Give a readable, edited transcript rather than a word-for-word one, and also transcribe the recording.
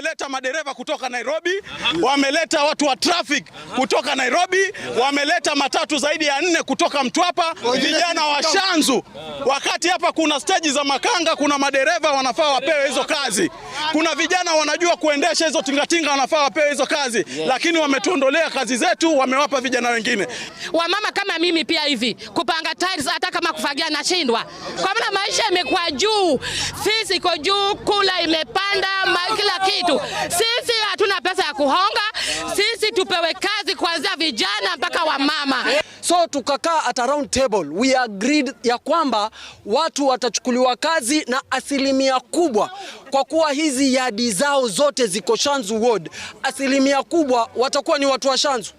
Wameleta madereva kutoka Nairobi, wameleta watu wa traffic kutoka Nairobi, wameleta matatu zaidi ya nne kutoka Mtwapa, vijana wa Shanzu. Wakati hapa kuna steji za makanga, kuna madereva wanafaa wapewe hizo kazi, kuna vijana wanajua kuendesha hizo tingatinga wanafaa wapewe hizo kazi, lakini wametuondolea kazi zetu, wamewapa vijana wengine. Wamama kama mimi pia hivi kupanga tiles, hata kama kufagia nashindwa, kwa maana maisha imekuwa juu, fees iko juu, kula imepanda, kila kitu. Sisi hatuna pesa ya kuhonga, sisi tupewe kazi kuanzia vijana mpaka wamama. So tukakaa at a round table, we agreed ya kwamba watu watachukuliwa kazi na asilimia kubwa, kwa kuwa hizi yadi zao zote ziko Shanzu Ward, asilimia kubwa watakuwa ni watu wa Shanzu.